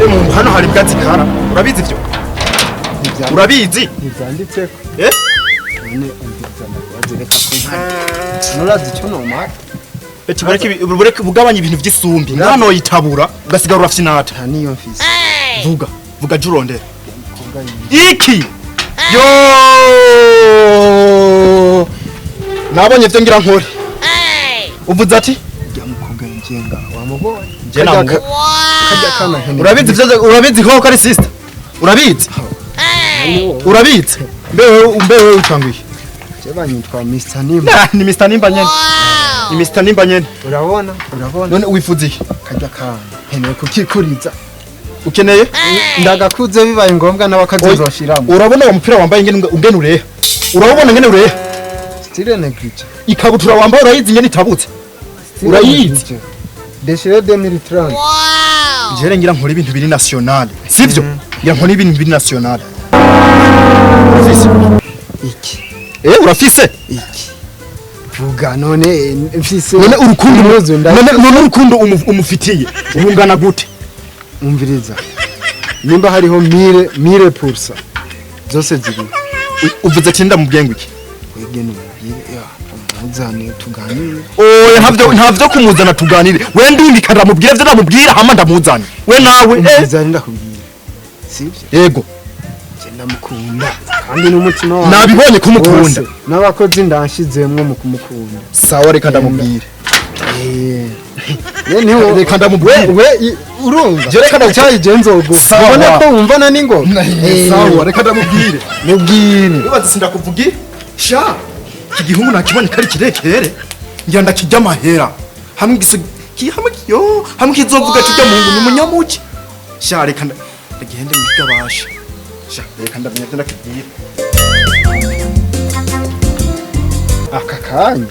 Mungu, hano hari bwatsi kara, urabizi ivyo? Urabizi? Ntibyanditseko. Eh? None umviriza, ndakubaze, reka kunkana. Nurazi icyo nomara? Eti bareke bareke bugabanya ibintu vy'isumbi ngano yitabura ugasigara urafyinata. Nta niyo mfise. Vuga vuga, jurondera. Umukobwa yinjiye. Iki yo nabonye ivyo ngira nkore, uvuze ati Ujya mukobwa yinjiye ngaho, wamubonye? Je namubo- Kajya kana nkeneye. Urabizi ivyo? Urabizi ko ari sister? Urabizi? Urabizi? Mbewe utanguye. Je banyitwa Mr Nimba. Ni Mr Nimba nyene, ni Mr Nimba nyene. Urabona, urabona. None wifuza iki? Kajya kana nkeneye kukikuriza. Ukeneye? Ndagakuze, bibaye ngombwa n'abakozi Oya. nzoshiramo. Urabona uwo mupira wambaye ingene ungene ureha? Urabona ingene ureha? Style négligé. Ikabutura wambaye urayizi ingene itabutse? Urayizi? Déchiré 2030. Jere ngira nkora ibintu biri national, sivyo? Ngira nkora ibintu biri national. Urafise? Iki? Eh, urafise? Iki? Vuga none, mfise. None urukundo Impuzu none urukundo umufitiye urungana gute? Umviriza, nimba hariho mille mille pour cent zose ziri. Uvuze ati ndamubwiye ngo iki? Wegene umubwire ya umuzane tuganire. Oya, ntavyo kumuzana tuganire. We ndumika ndamubwira ivyo ndamubwira, hama ndamuzane we nawe, eh. Umviriza, ndakubwira, sivyo? Yego. Je ndamukunda kandi n'umutima wanjye Nabibonye kumukunda. wose, n'abakozi ndanshizemwo mu kumukunda. Sawa, reka ndamubwire. Eh, ye niwo. Reka ndamubwire. We urumva. Je reka Cyayi je nzoguha. Sawa. Ubona ko wumvana n'ingoma. Sawa, reka ndamubwire. Mubwire. Nibaze sindakuvugira sha, iki gihungu nakibonye kari kirekere, ngira ndakijya amahera hamwe gise ki hamwe yo hamwe kizovuga kijya muhungu ni umunyamuki sha. Reka ndagende mwigabasha sha, reka ndamenya ivyo ndakibwira. Aka kanya?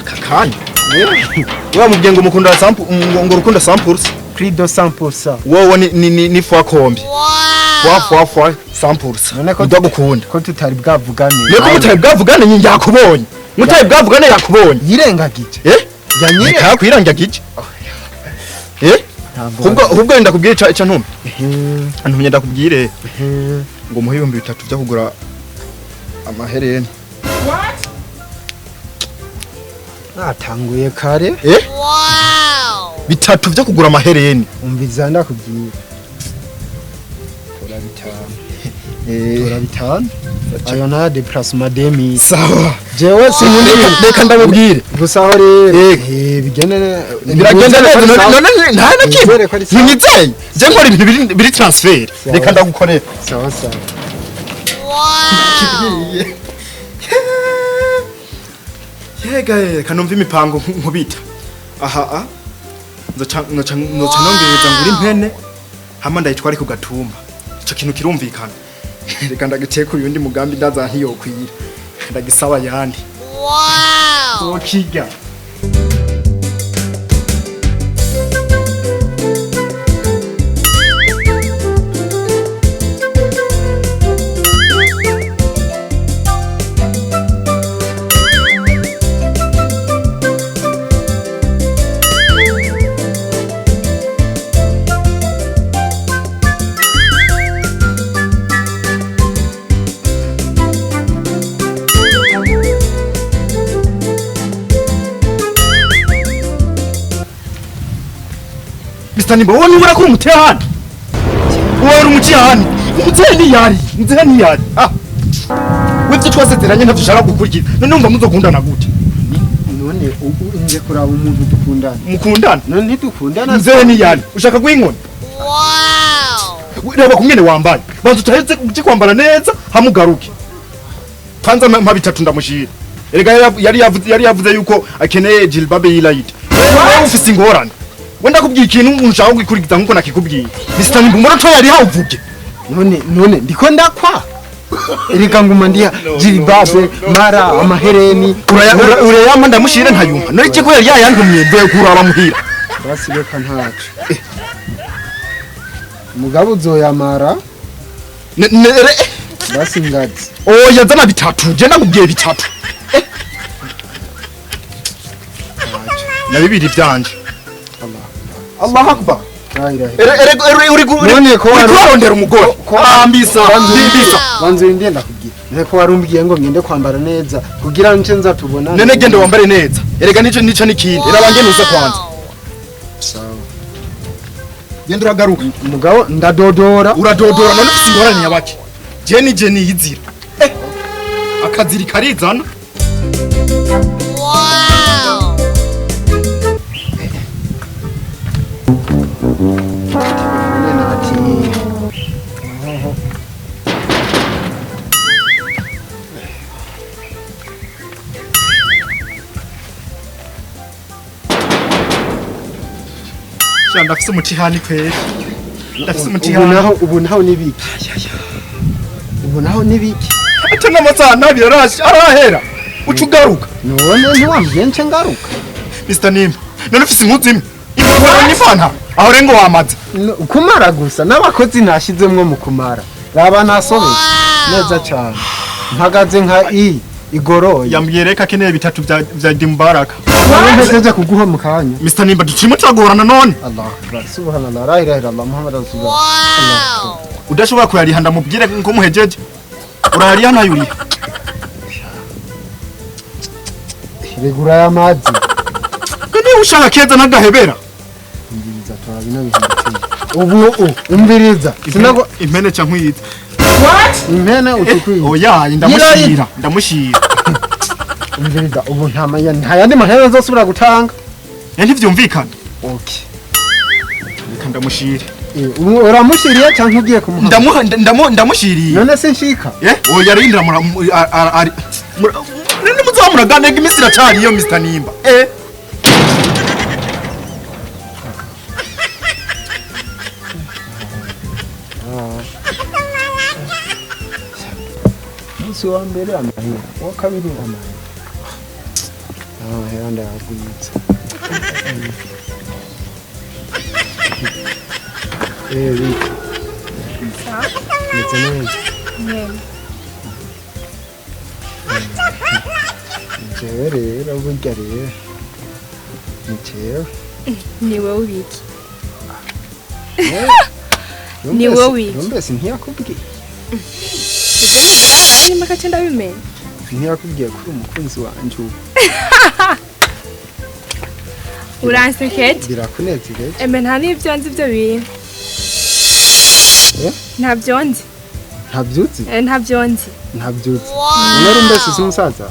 Aka kanya wamubwiye ngo mukunda sample, ngo urukundo samples. Prix de 100%. Wowe ni fois combien? Fois fois fois samples. None ko ndagukunda. Ko tutari bwavugane? Niko mutari bwavugane nyingi, yakubonye. Mutari bwavugane, yakubonye. Yirengagije. Eh. Yanyire. Reka kwirangagije, eh. Ntabwo. Ahubwo wenda kubwira ica ntumye ntumye ndakubwire ngo muhe 3000 byo kugura amahereni. Atanguye kare. Eh, bitatu byo kugura amahereni. Umviza, ndakubwira, tora 5. Tora 5, ayo nta déplacement demi. Sawa. Jewe sinkunda. Reka ndamubwire. Gusa aho rero Yego. Bigende Biragenda neza. None nta na kimwe. Nizere ko ari sawa. Ntinyizeye, je nkora ibintu biri transfert. Sawa. Reka ndagukorera. Sawa sawa. Yega, reka numva imipango nkubita aha a nzoca nongereza ngura impene hama ndayitware ku gatumba. Ico kintu kirumvikana. Reka ndagiteka uyundi mugambi, ndaza ntiyokwira, ndagisaba yandi okirya. Mr. Nimba, wowe nubura ko uri umutehani, wowe uri umutihani. Mzee ni yari, mzee ni yari. Ah, wivyo twasezeranye ntavyo ushaka gukurikiza. None numva muzokundana gute? None ubu nje kuraba umuntu dukundana. Mukundana? None ntidukundana? Mzee ni yari, ushaka guha inkoni? Reba kungene wambaye, banza utaheze uje kwambara neza hamugaruke. Kwanza mpa bitatu ndamushira. Erega yari yavuze yuko akeneye jilbabe yilayita. Wewe ufise ingorane. Wenda kubwiye ikintu unshaka gukurikiza nkuko nakikubwiye. Mr. Nimba, umuroto yari hawuvuge. None ndiko ndakwa, erega nguma ndiha jilibabe mara amahereni. Urayampa ndamushira, ntayumpa. None iki ko yari yayantumye mvuye kuraba muhira. Basi reka ntaco, mugabo uzoyamara. Basi ngazi. Oya, zana bitatu, je ndakubwiye bitatu. Ntaco. Na bibiri vyanje. Allah. Allah akbar. La ilaha Uri None ko uri kurarondera umugore. Ambisa, mbisa. Banza urindire ndakubwira. None ko warumbwiye ngo ngende kwambara neza kugira nce nza tubonane. None gende wambare neza. Erega nico nico nikindi. Era bange nuza kwanza. Sawa. Genda uragaruka. Mugabo ndadodora. Uradodora none ufise ingorane yabaki. Je ni je niyizira. Eh. Akaziri karizana. Wow. Nene ati Sha ndafise umutihani kweri. Ndafise ubu umutihani. naho ubu naho nibiki? Ubu naho nibiki? Ata n'amasaha nabiri arahera. Uca ugaruka. None ntiwambwiye nce ngaruka. Mr. Nimba. None ufise impuzu imwe. Ipantaro n'ipantaro. Aho rengo wamaze. Kumara gusa n'abakozi nashizemwo mu kumara. Raba nasobetse neza cyane. Mpagaze nka i igoroye. Yambwiye reka akeneye bitatu vya Dimbaraka. None mpejeje kuguha mu kanya. Mr. Nimba ducimo turagorana none. Allahu Akbar. Subhanallah. La ilaha illallah Muhammad Rasulullah. Wow. Udashobora kuyariha ndamubwire ngo muhejeje. Urayariha ntayuriha. Regura y'amazi. Niba ushaka keza n'agahebera. Umviriza tora bino bintu icumi. Ubu umviriza. Sinago Impene ca nkwita. Impene utukwiye. Oya ndamushira, ndamushira. Umviriza ubu nta maya nta yandi mahera nzosubira gutanga. Ntivyumvikana. Okay. Reka ndamushire. Ubu uramushiriye canke ugiye kumuha? Ndamuha ndamushiriye. None se nshika? Oya rindira mura ari. None muzamuragane imisi iracari iyo Mr. Nimba. Umunsi wa mbere amahera, uwa kabiri amahera. Amahera ndayagwiza. Bita. Meze neza. Jewe rero burya rero ni jewe. Ni wowe ubiki. Ni wowe ubiki. Numvise ntiyakubwiye. Ibyo ni ibyaraye nimba gace ndabimenya. Ntiyakubwiye ko uri umukunzi wanje ubu. Uransekeje. Birakunezereje. Eme nta n'ibyo nzi ibyo bintu. Ntabyo nzi. Ntabyuzi? Ntabyo nzi. Ntabyuzi. None rumbese si umusaza?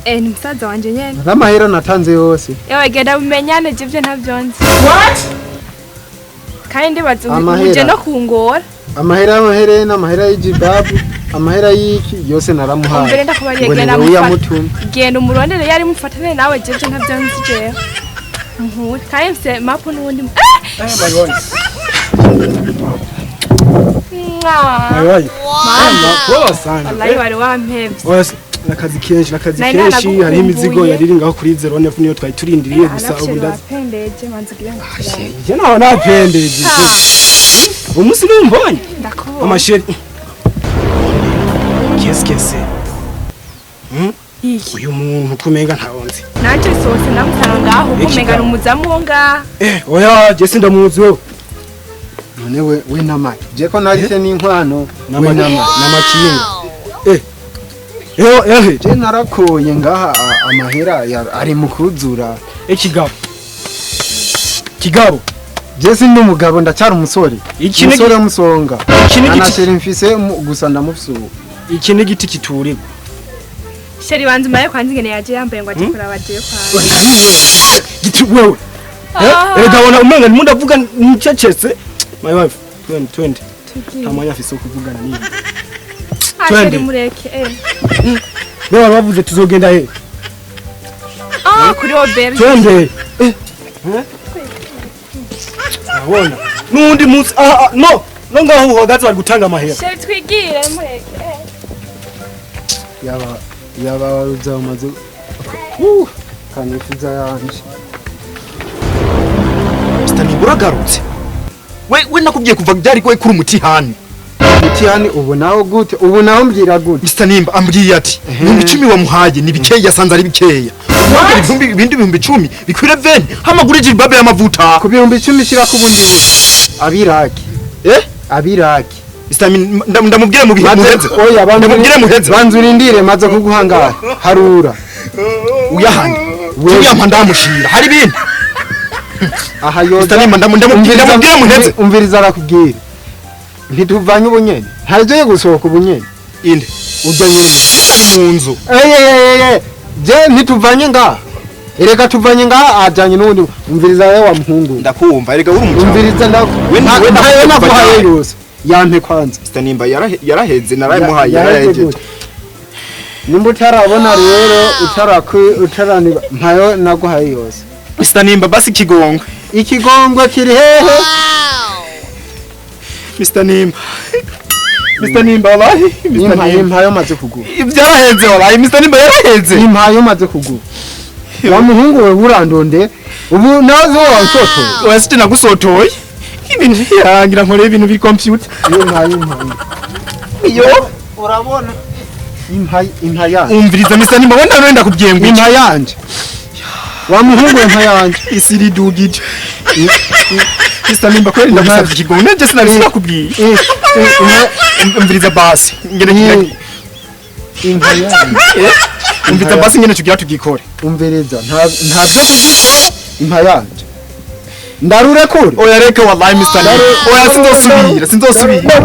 Ni umusaza wanje nyene. N'amahera natanze yose. Ewe genda umenyane je ibyo ntabyo nzi. What? Kandi ndibaza uje no kungora. Amahera y'amaherena, amahera y'ijibabu, amahera y'iki yose naramuhaye. Mbere ndakubariye genda mufata. Genda umurondere yari mufatane nawe je ibyo ntabyo nzi jewe. Nkuri kandi mfise mapu n'ubundi. Wallahi wari wampevye. Nakazi kenshi nakazi kenshi hari imizigo yariri ngaho kuri 09 niyo twari turindiriye gusa ubu ndapendeje manze kugira ngo je naho napendeje. Umunsi numbonye ndakubonye amasheri. Kese uyu muntu kumenga ntawonzi. Nanje sose ndamusanga ngaho kumenga numuzamu wo ngaha. Oya je sindamuzi wewe. None we namaki. Je ko narise n'inkwano we namaki namakinga. Je narakoye ngaha amahera ari mu kuzura. Kigabo. Kigabo. Je sindi umugabo ndacyari umusore. Umusore musonga. Anasheri mfise gusa ndamufise ubu. Iki ni igiti kiturirwa. Sheri banze maye kwanze ingene yaje yambaye ngo aje kuraba aje kwa. Giti wewe. Erega umenga ndimo ndavuga ncecetse. My wife 20. Nta mwanya afise wo kuvugana niwe. Twende mureke. Wewe bavuze tuzogenda he? Kuri Auberge. Twende. Abona. Nundi munsi no no ngaho uhagaze bari gutanga amahera. Sheri twigire mureke. Yaba waruza umaze kanifuza yanje. Mr. Nimba uragarutse. We nakubwiye kuva byari kwe kuri umutihani. Mutihani ubu naho gute? Ubu naho mbwira gute? Mr. Nimba ambwiye ati 10,000 wamuhaye ni bikeya yasanze ari bikeya. Ibindi 10,000 bikwire veni hamagura ijibabe y'amavuta. Ku 10,000 shira ku bundi busa. Abiraki. Eh? Abiraki. Mr. Ndamubwire mu bihe muheze. Oya, Ndamubwire muheze. Banza urindire, maze kuguhangara. Harura. Uyahane. Uyampa ndamushira. Hari ibintu. Aha yoza. Mr. Nimba ndamubwire muheze. Umviriza arakubwira. Ntituvanye ubunyene. Ntagiye gusohoka ubunyene. Inde. Ujya nyene mu nzu. Eye. Je ntituvanye ngaha. Erega tuvanye ngaha ajanye n'undi. Umviriza wewe wa muhungu. Ndakumva erega uri umucanga. Umviriza We ndawe naguhaye yose. Yampe kwanza. Mr. Nimba yaraheze narayimuhaye yarahejeje. Nimba utarabona rero utaraniba ntayo naguhaye yose. Mr. Nimba basi ikigongwe. Ikigongwe kiri hehe? Mr. Nimba. Mr. Nimba wallahi. Mr. Nimba impayo maze kugura. Ibyaraheze wallahi Mr. Nimba yaraheze. Impayo maze kugura. Wa muhungu we urandonde ubu nazo wansotoye. Oya site nagusotoye. Ibintu yarangira nkore ibintu biri computer. Impayo. Iyo urabona impa yanje. Umviriza Mr. Nimba wenda nenda kubwiye ngo impa yanje. Wa muhungu we impa yanje. Isi ridugije. Mr. Nimba kweli ndagusabye ikigongwe nje sinari sinakubwiye. Umviriza basi ngene kigira impa yanje. Umviriza basi ngene tugira tugikore. Umviriza nta byo kugikora impa yanje. Ndarure kure. Oya reka wallahi Mr. Nimba. Oya sinzosubira.